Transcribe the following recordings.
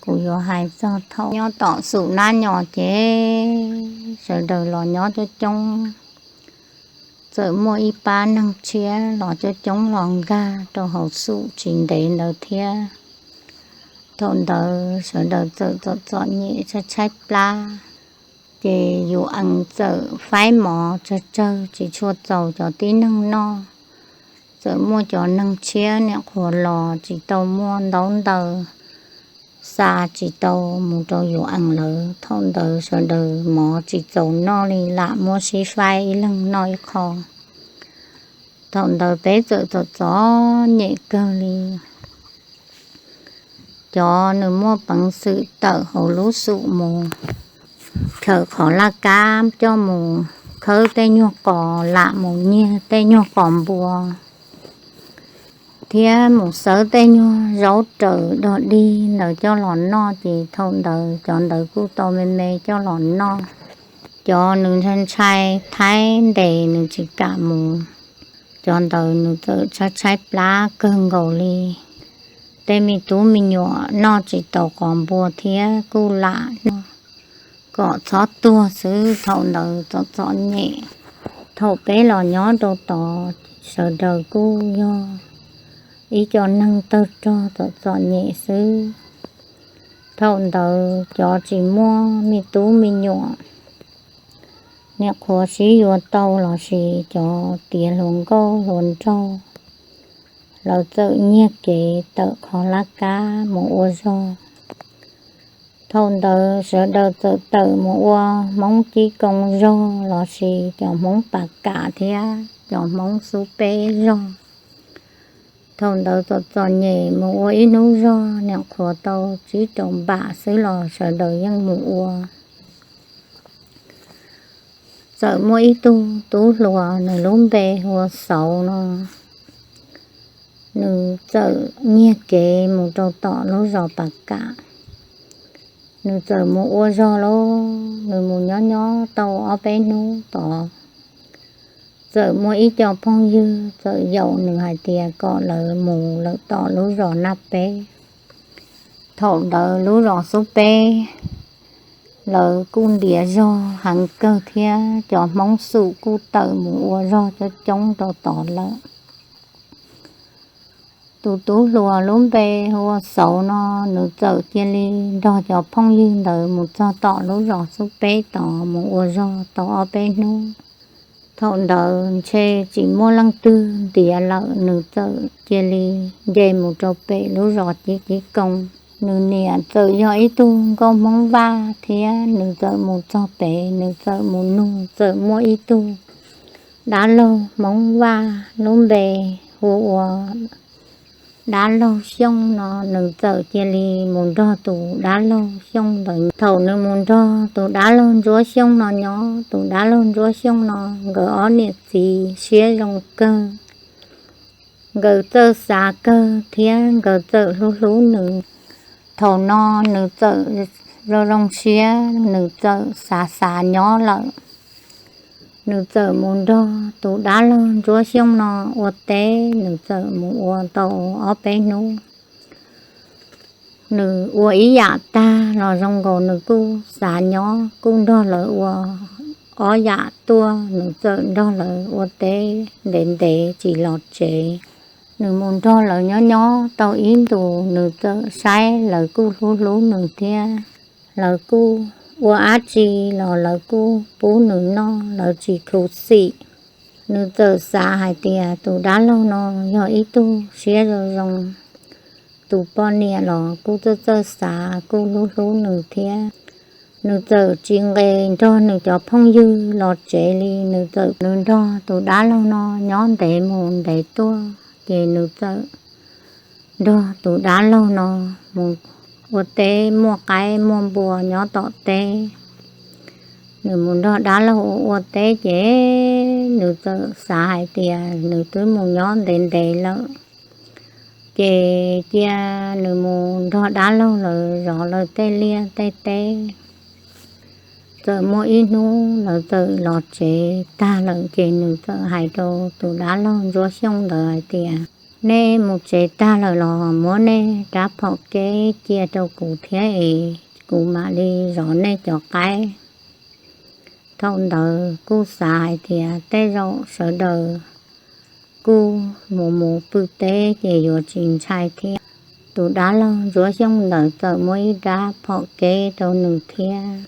Kuv yuav hais txog thaum nyob tom xum nab nyos ces sawv daws los nyob coob coob, txawm muaj ib pab neeg tshiab los coob coob los nkag rau hauv xum tsis ntev ntawd thiab. Thaum ntawd sawv daws txawm txom txom nyem tshaib tshaib plab, ces yus ees txawm faib mov tsawg tsawg tsis tshua txaus cov tib neeg noj. Txawm muaj cov neeg tshiab niam qhuav los tsis tau muaj ntaub ntawv xa tsis tau mus rau yus ees lawm. Thaum ntawd sawv daws mov tsis txaus noj li, lam muab sib faib ib leeg noj ib qho. Thaum ntawd peb txawm txom txom nyem kawg li. Cov nws muaj peev xwm tawm hauv lub xum mus, khawm qhov laj kab coj mus khawb tej nyuag qos, lam mus nyiag tej nyuag qos npua thiab mus xawb tej nyuag zaub raws dog dig ntawd coj los noj, ces thaum ntawd cov ntawd kuj tau me me coj los noj. Cov nws ntshai ntshai thaib ntes nws tsis kam mus, cov ntawd nws txawm tshaib tshaib plab kawg nkaus li. Tej me tub me nyuam noj tsis tau qos npua thiab kuj lam noj kom txhob tuag xwb. Thaum ntawd txom txom nyem, thaum peb los nyob rau tod sawv daws kuj yog ib co neeg tawg rog txom txom nyem xwb. Thaum ntawd cov tsis muaj me tub me nyuam, niam qhuav sib yuav tau los sis cov tiav hluas nkauj hluas nraug, lawv txawm nyiag kev tawm qhov laj kab mus ua zog. Thaum ntawd sawv daws txawm tawm mus ua Hmoob Cib Koo zog los sis cov Hmoob Pas Kam thiab cov Hmoob Xub Peb zog. Thaum ntawd txom txom nyem mus ua ib hnub zog niam qhuav tau tsib rau npam xwb los sawv daws yeej mus ua. Txawm muaj ib tug tub hluas nws lub npe hu ua Xauv no, nws txawm nyiag kev mus rau tom lub zos Pas Kam. Nws txawm mus ua zog lauj, nws mus nyob nyob tau ob peb hnub tod, txawm muaj ib co phooj ywg txawm yaum nws hais tias kom lawv mus lawm tom lub zos Naj Peb. Thaum ntawd lub zos Xub Peb lawv kuj ntiav zog heev kawg thiab cov Hmoob Xum kuj tawm mus ua zog coob coob rau tod lawm. Tus tub hluas lub npe hu ua Xauv no, nws txawm cia li nrog cov phooj ywg ntawd mus txog tom lub zos Xub Peb tod mus ua zog tau ob peb hnub. Thaum ntawd ntshe tsis muaj leej twg ntiav lawm, nws txawm cia li nce mus rau pem lub zos Cib Cib Koo. Nws niam txawm yog ib tug nkauj Hmoob Vaj thiab nws txawm mus txog pem, nws txawm mus nug txawm muaj ib tug dab laug Hmoob Vaj lub npe hu ua dab laug Xyooj no, nws txawm cia li mus nrog tus dab laug Xyooj ntawd. Thaum nws mus nrog tus dab laug Ntsuab Xyooj no nyob, tus dab laug Ntsuab Xyooj no nkawd ob niam txiv siab zoo kawg, nkawd txawj xav kawg thiab nkawd txawm hlub hlub nws. Thaum no nws txawm zoo zoo siab, nws txawm xav xav nyob lawm. Nws txawm mus nrog tus dab laug Ntsuab Xyooj no ua teb, nws txawm mus ua tau ob peb hnub. Nws ua ib yam tag los zoo nkaus nws kuj xav nyob, kuj nrog lawv ua ob yam tuaj, nws txawm nrog lawv ua teb ntev ntev tsis los tsev. Nws mus nrog lawv nyob nyob tau ib ntus, nws txawm saib lawv kuj hlub hlub nws thiab, lawv kuj ua dab tsi los lawv kuj pub nws noj, lawv tsis khuv xim. Nws txawm xav hais tias tus dab laug no yog ib tug siab zoo zoo, tus poj niam los kuj txawj txawj xav kuj hlub hlub nws thiab. Nws txawm tsis nqes nrog nws cov phooj ywg los tsev li, nws txawm nws nrog tus dab laug no nyob ntev mus ntev tuaj, ces nws txawm nrog tus dab laug no mus ua teb muaj qaib muaj npua nyob tom teb. Nws mus nrog dab laug ua teb ces nws txawm xav hais tias nws twb mus nyob ntev ntev lawm, ces cia nws mus nrog dab laug lawv zov lawv tej liaj tej teb. Txawm muaj ib hnub lawv txawm los tsev tag lawm ces nws txawm hais rau tus dab laug Ntsuab Xyooj ntawd hais tias, Nej mus tsev tag lawm los muab nej rab phom kev cia rau kuv thiab es kuv mam li zov nej cov qaib. Thaum ntawd kuj xav hais tias tej zaum sawv daws kuj mus mus pw teb ces yuav tsis ntshai thiab. Tus dab laug Ntsuab Xyooj ntawd txawm muab ib rab phom kev rau nws thiab.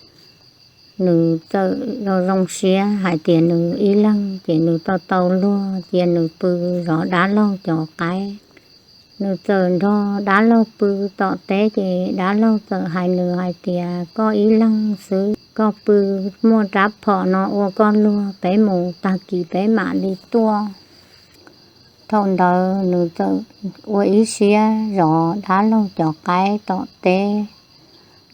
Nws txawm zoo zoo siab hais tias nws ib leeg ces nws tau tau luag cia nws pw zov dab laug cov qaib. Nws txawm nrog dab laug pw tom teb ces dab laug txawm hais nws hais tias, koj ib leeg xwb, koj pw muaj rab phom no ua koj luag, peb mus tag kis peb mam li tuaj. Thaum ntawd nws txawm ua ib siab zov dab laug cov qaib tom teb.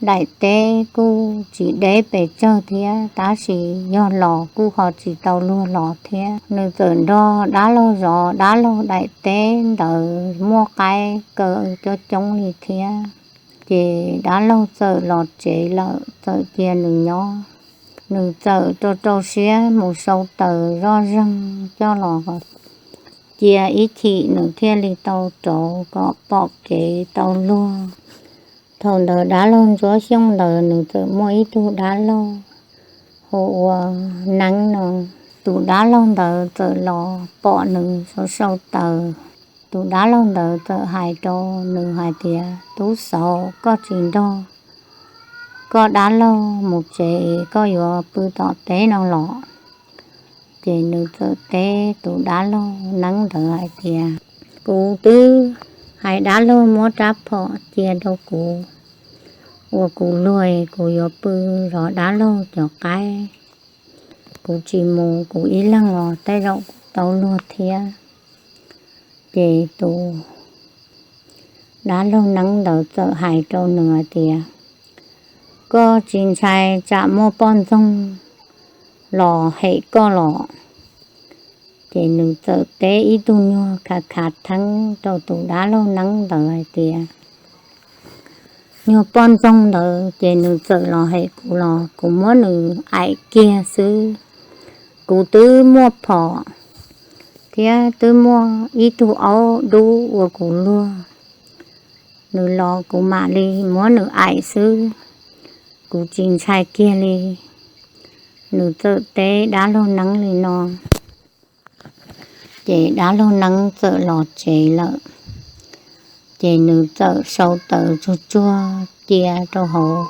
Daim teb kuj tsis deb pes tsawg thiab, tab sis yog los kuj ho tsis tau luag los thiab. Nws txawm nrog dab laug zov dab laug daim teb ntawd muaj qaib kaw coob coob li thiab. Ces dab laug txawm los tsev lawm, txawm cia nws nyob. Nws txawm rau rau siab mus sau taws zoj zeeg coj los cia ib chim nws thiaj li tau rauv kom pom kev tau luag. Thaum ntawd dab laug Ntsuab Xyooj ntawd nws txawm muaj ib tug dab laug hu ua Neeb no. Tus dab laug ntawd txawm los pom nws sau sau taws. Tus dab laug ntawd txawm hais rau nws hais tias, tub xauv, koj tsis nrog koj dab laug mus tsev, koj yuav pw tom teb no los? Ces nws txawm teb tus dab laug Neeb ntawd hais tias, kuv twb hais dab laug muab rab phom cia rau kuv ua kuv luag, kuv yuav pw zov dab laug cov qaib. Kuv tsis mus, kuv ib leeg os, tej zaum kuv tau luag thiab. Ces tus dab laug Neeb ntawd txawm hais rau nws hais tias, koj tsis ntshai tsam muaj poj ntxoog los hem koj los? Ces nws txawm teb ib tug nyuag khav khav theeb rau tus dab laug Neeb ntawd hais tias, nyuag poj ntxoog ntawd ces nws txawm los hem kuv los kuv muab nws aim kiag xwb. Kuv twb muaj phom thiab twb muaj ib tug aub dub ua kuv luag. Nws los kuv mam li muab nws aim xwb, kuv tsis ntshai kiag li. Nws txawm teb dab laug Neeb li no. Ces dab laug Neeb txawm los tsev lawm. Ces nws txawm sau taws tsuag tsuag cia rau hauv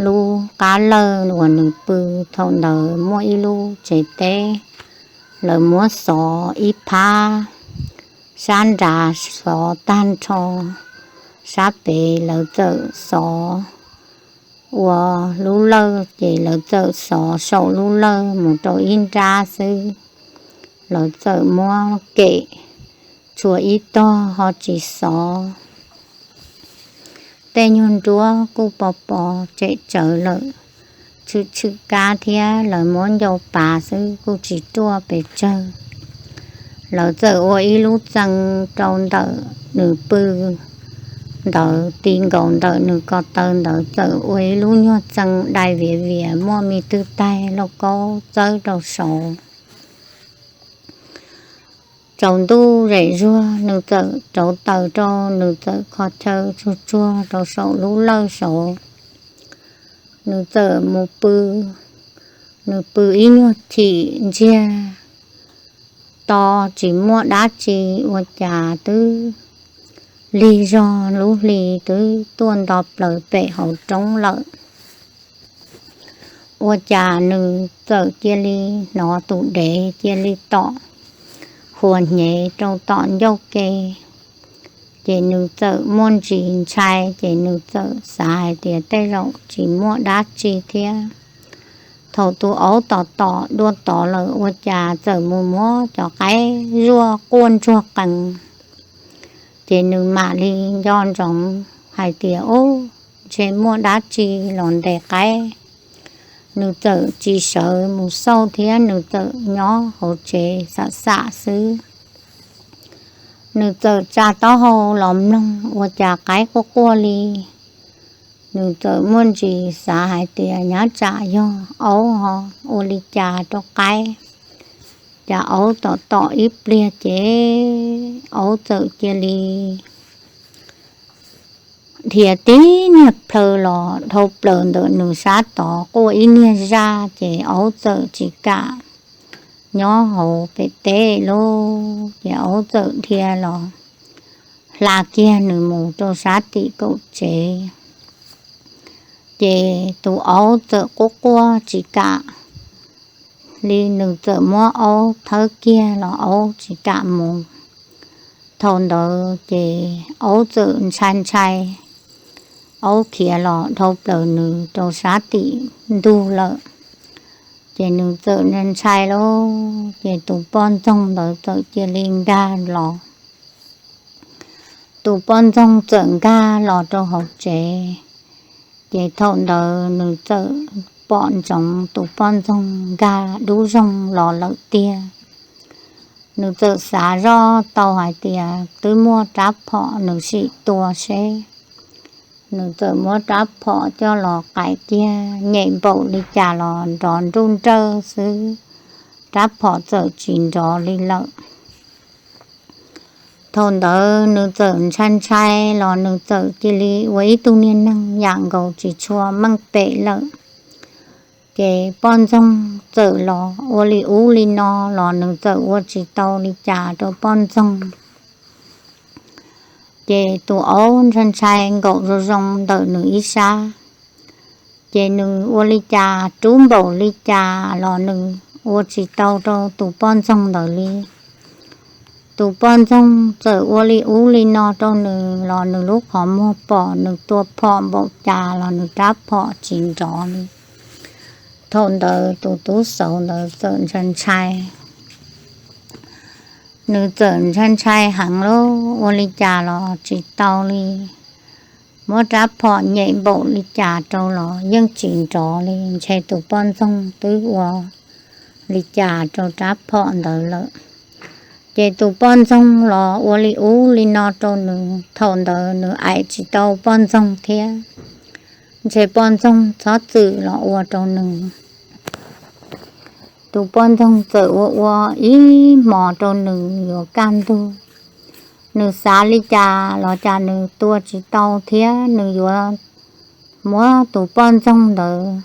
lub qab lawj uas nws pw. Thaum ntawd muaj ib lub tsev teb, lawv muab xov ib phab, sab nrad xov tag nrho, sab pem lawv txawm xov ua lub lawj, ces lawv txawm xov saum lub lawj mus rau ib nrab xwb. Lawv txawm muab kem tshua ib tog ho tsis xov. Tej nyuag nruab kuj pos pos tsem tsawv lawm, tshwm tshwm kab thiab lawv muab ncau pav xwb kuj tsis ruaj pes tsawg. Lawv txawm ua ib lub txee rau ntawm nws pw ntawd, ti nkaus ntawm nws ko taw ntawd txawm ua ib lub nyuag txee dai viav vias muaj me twg taig lauj kaub txawb rau saud. Tsaus ntuj zem zuag nws txawm rauv taws rau, nws txawm kho chaw tsuag tsuag rau saum lub lawj saud. Nws txawm mus pw, nws pw ib nyuag chim ntsiag to tsis muaj dab tsi, ua cas twb lig zog lub hli twb tuaj nto plaws pem hauv roob lawm. Ua cas nws txawm cia li hnov tus dev cia li tom huas hnyev rau tom ncauj ke. Ces nws txawm muaj ntsis ntshai, ces nws txawm xav hais tias tej zaum tsis muaj dab tsi thiab. Thaum tus aub tom tom dua tod lawm ua cas txawm mus muab cov qaib zuaj quaj ntsuag qees. Ces nws mam li nco ntsoov hais tias, ub, ntshe muaj dab tsi los ntes qaib. Nws txawm tsis sawv mus xauj thiab, nws txawm nyob hauv tsev xam xam xwb. Nws txawm tsa taub hau los mloog ua cas qaib quaj quaj li. Nws txawm muaj ntsis xav hais tias nyab tsam yog aub ho ua li cas rau qaib. Cas aub tom tom ib pliag ces aub txawm cia li dhia tib niag plhaw los dhau plaws ntawm nws sab tod quaj ib niag zaj, ces aub txawm tsis kam nyob hauv pem teb lauj. Ces aub txawm dhia los hla kiag nws mus rau sab tim kaum tsev. Ces tus aub txawm quaj quaj tsis kam li, nws txawm muab aub thawb kiag los aub tsis kam mus. Thaum ntawd ces aub txawm ntshai ntshai, aub khiav los dhau plaws nws rau sab tim ntug lawm. Ces nws txawm ntshai ntshai lauj, ces tus poj ntxoog ntawd txawm cia li nkag los. Tus poj ntxoog txawm nkag los rau hauv tsev, ces thaum ntawd nws txawm pom ntsoov tus poj ntxoog nkag dub zoog los lawm tiag. Nws txawm xav zoj tau hais tias twb muaj rab phom, nws sim tua seb. Nws txawm muab rab phom coj los qais kiag, nyem npaum li cas los nrov nruj nrawj xwb, rab phom txawm tsis nrov li lawm. Thaum ntawd nws txawm ntshai ntshai los nws txawm cia li ua ib tug niag neeg yam nkaus tsis tshua meej pem lawm. Ces poj ntxoog txawm los ua li ub li no los nws txawm ua tsis tau li cas rau poj ntxoog. Ces tus aub ntshai ntshai nkaum zoo zoo ntawm nws ib sab, ces nws ua li cas rub npaum li cas los nws ua tsis tau rau tus poj ntxoog ntawd li. Tus poj ntxoog txawm ua li ub li no rau nws los nws lub qhov muag pom, nws tua phom npaum cas los nws rab phom tsis nrov li. Thaum ntawd tus tub xauv ntawd txawm ntshai ntshai, nws txawm ntshai ntshai heev lauj, ua li cas los tsis tau li. Muab rab phom nyem npaum li cas rau los yeej tsis nrov li, ntshe tus poj ntxoog twb ua li cas rau rab phom ntawd lawm. Ces tus poj ntxoog los ua li ub li no rau nws, thaum ntawd nws aim tsis tau poj ntxoog thiab, ntshe poj ntxoog txhob txwm los ua rau nws. Tus poj ntxoog txawm ua ua ib hmos rau nws yuav kaj ntug. Nws xav li cas los cas nws tua tsis tau thiab nws yuav muab tus poj ntxoog ntawd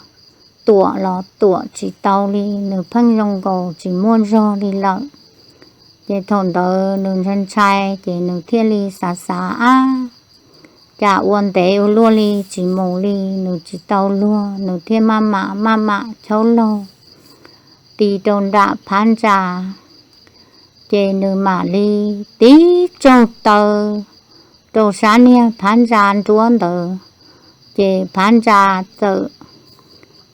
tuam los tuam tsis tau li, nws pheej zoo nkaus tsis muaj zog li lawm. Ces thaum ntawd nws ntshai ntshai ces nws thiaj li xav xav ab, cas ua ntev ua luaj li tsis mus li, nws tsis tau luag, nws thiaj maj mam maj mam chaub laug tis rau nram phab ntsa. Ces nws mam li tib tsaug taw rau sab niag phab ntsa nruab ntawd, ces phab ntsa txawm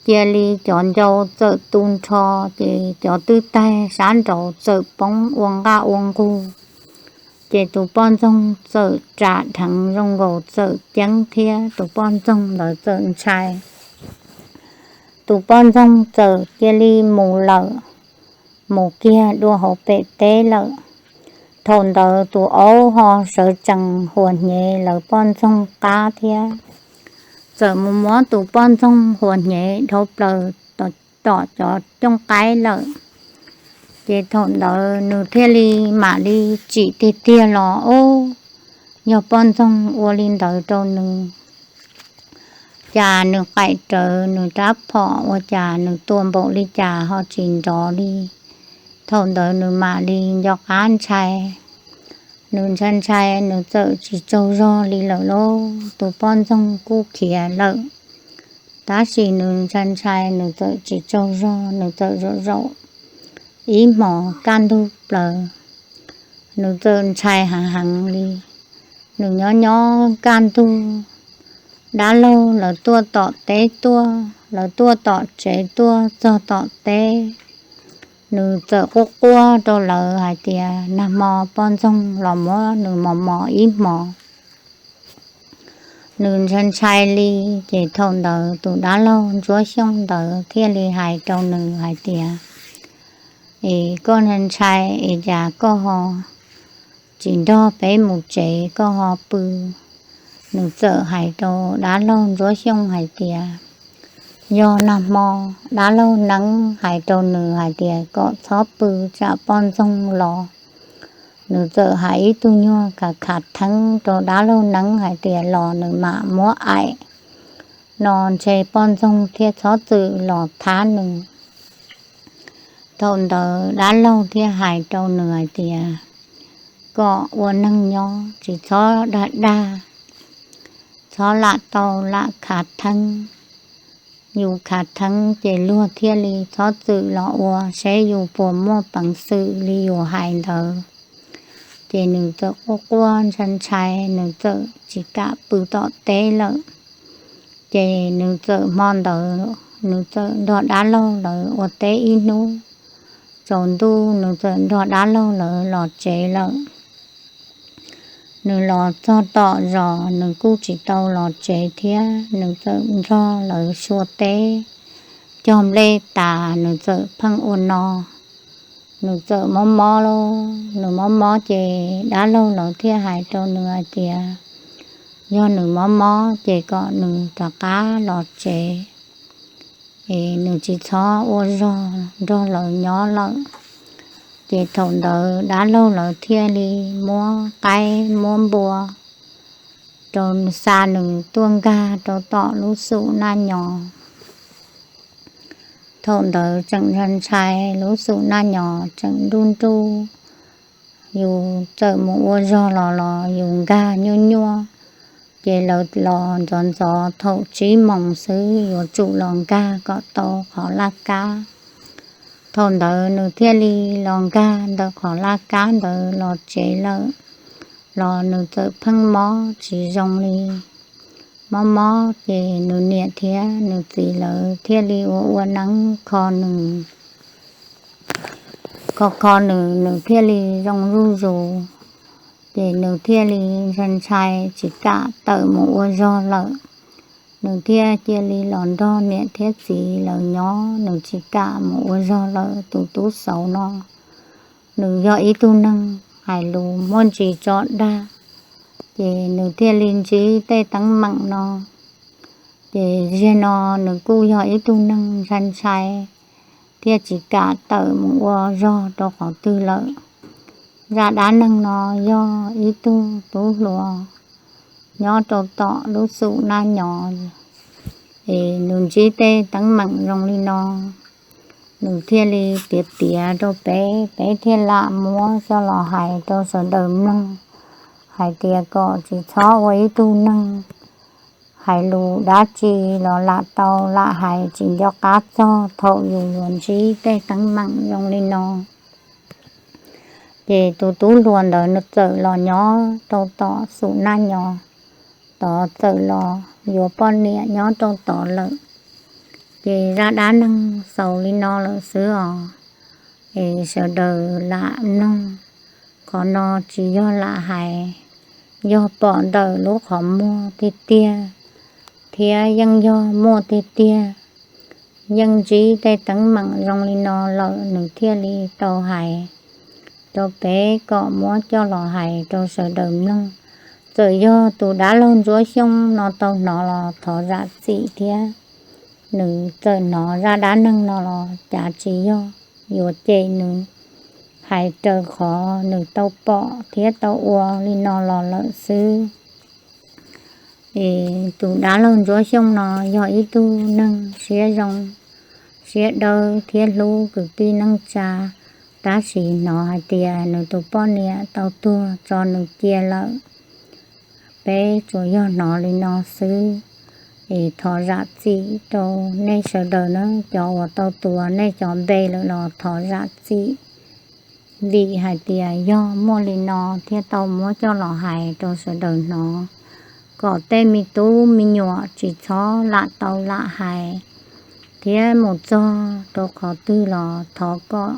cia li cov ncau txawm tu nrho, ces cov twb taig sab nraud txawm poob ua nqaj ua nqug. Ces tus poj ntxoog txawm ram dheev zoo nkaus txawm ceeb thiab tus poj ntxoog ntawd txawm ntshai. Tus poj ntxoog txawm cia li mus lawm, mus kiag dua hauv pem teb lawm. Thaum ntawd tus aub ho sawv tsees huas hnyev lawv poj ntxoog qab thiab, txawm mus muab tus poj ntxoog huas hnyev dhau plaws tom cov cooj qaib lawm. Ces thaum ntawd nws thiaj li mam li tsim tiag tiag los, ub, yog poj ntxoog ua li ntawd rau nws. Cas nws qaim rawv nws rab phom ua cas nws tua npaum li cas ho tsis nrov li. Thaum ntawd nws mam li nco qab ntshai. Nws ntshai ntshai nws txawm tsis tsaug zog li lawm lauj, tus poj ntxoog kuj khiav lawm. Tab sis nws ntshai ntshai nws txawm tsis tsaug zog, nws txawm zaum zaum ib hmos kaj ntug plaws. Nws txawm ntshai heev heev li. Nws nyob nyob kaj ntug, dab laug lawv tuaj tom teb tuaj, lawv tuaj tom tsev tuaj txog tom teb. Nws txawm quaj quaj rau lawv hais tias nag hmo poj ntxoog los muab nws mos mos ib hmos. Nws ntshai ntshai li, ces thaum ntawd tus dab laug Ntsuab Xyooj ntawd thiaj li hais rau nws hais tias, es koj ntshai ntshai es cas koj ho tsis nrog peb mus tsev, koj ho pw? Nws txawm hais rau dab laug Ntsuab Xyooj hais tias, Yog nag hmo dab laug neeb hais rau nws hais tias kom txhob pw tsam poj ntxoog los. Nws txawm hais ib tug nyuag khav khav theeb rau dab laug neeb hais tias los nws mam muab aim no ntshe poj ntxoog thiaj txhob txwm los thab nws. Thaum ntawd dab laug thiaj hais rau nws hais tias kom ua neeg nyob tsis txhob dag dag, txhob lam tau lam khav theeb. Yus khav theeb ces luag thiaj li txhob txwm los ua seb yus puas muaj peev xwm li yus hais ntawd. Ces nws txawm quaj quaj ntshai ntshai, nws txawm tsis kam pw tom teb lawm. Ces nws txawm hmo ntawd nws txawm nrog dab laug lawv ua teb ib hnub, tsaus ntuj nws txawm nrog dab laug lawv los tsev lawm. Nws los txog tom zos nws kuj tsis tau los tsev thiab, nws txawm nrog lawv sua teb, cog nplej tas nws txawm pheej ua no. Nws txawm mob mob lauj, nws mob mob ces dab laug lawv thiaj hais rau nws hais tias yog nws mob mob ces kom nws rov qab los tsev, es nws tsis txhob ua zog nrog lawv nyob lawm. Ces thaum ntawd dab laug lawv thiaj li muab qaib muab npua rau xa nws tuaj nkag rau tom lub xum naj nyo. Thaum ntawd tseem ntshai ntshai, lub xum naj nyo tseem nruj nruj, yus txawm mus ua zog los los yus nkag nyuaj nyuaj, ces lawv los ntxov ntxov thaum tsib moos xwb yuav tsum los nkag kom tau qhov laj kab. Thaum ntawd nws thiaj li los nkag ntawm qhov laj kab ntawd los tsev lawm, los nws txawm pheej mob tsis zoo li. Mob mob ces nws niam thiab nws txiv lawv thiaj li ua ua neeb kho nws, kho kho nws, nws thiaj li zoo zuj zus. Ces nws thiaj li ntshai ntshai tsis kam tawm mus ua zog lawm. Nws thiaj cia li los nrog niam thiab txiv lawv nyob, nws tsis kam mus ua zog lawm. Tus tub xauv no nws yog ib tug neeg hais lus muaj ntsis tso dag, ces nws thiaj li ntsib tej teeb meem no. Ces ziag no nws kuj yog ib tug neeg ntshai ntshai thiab tsis kam tawm mus ua zog rau qhov twg lawm. Zaj dab neeg no yog ib tug tub hluas nyob rau tom lub xum naj nyo, es nws ntsib tej teeb meem zoo li no, nws thiaj li piav piav rau peb, peb thiaj lam muab coj los hais rau sawv daws mloog hais tias kom tsis txhob ua ib tug neeg hais lus dab tsi los lam tau lam hais tsis nco qab txog thaum yus yuav ntsib tej teeb meem zoo li no. Ces tus tub hluas ntawd nws txawm los nyob rau tom xum naj nyo tod, txawm los yuav poj niam nyob rau tod lawm. Ces zaj dab neeg xaus li no lawm xwb os. Es sawv daws lam mloog, qhov no tsis yog lam hais, yog pom ntawm lub qhov muag tiag tiag, thiab yeej yog muaj tiag tiag. Yeej ntsib tej teeb meem zoo li no lawm nws thiaj li tau hais rau peb kom muab coj los hais rau sawv daws mloog. Txawm yog tus dab laug Ntsuab Xyooj no tau hnov los thov zam txim thiab, nws txawm hnov zaj dab neeg no los cav tsis yog yuav cem nws, hais raws qhov nws tau pom thiab tau ua li no los lawm xwb. Es tus dab laug Ntsuab Xyooj no yog ib tug neeg siab zoo, siab dawb thiab hlub kwv tij neej tsa, tab sis hnov hais tias nws tus poj niam tau tuag tso nws cia lawm. Peb tsuas yog hnov li no xwb, es thov zam txim rau nej sawv daws na, cov uas tau tuav nej cov npe lawm los thov zam txim. Vim hais tias yog muaj li no thiaj tau muab coj los hais rau sawv daws hnov, kom tej me tub me nyuam tsis txhob lam tau lam hais thiab mus txog rau qhov twg los thov kom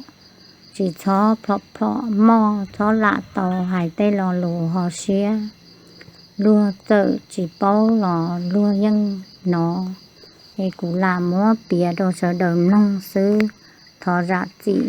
tsis txhob plhom plhom moj, txhob lam tau hais tej lo lus ho siab. Luag txawm tsis paub los luag yeej hnov, es kuv lam muab piav rau sawv daws mloog xwb, thov zam txim.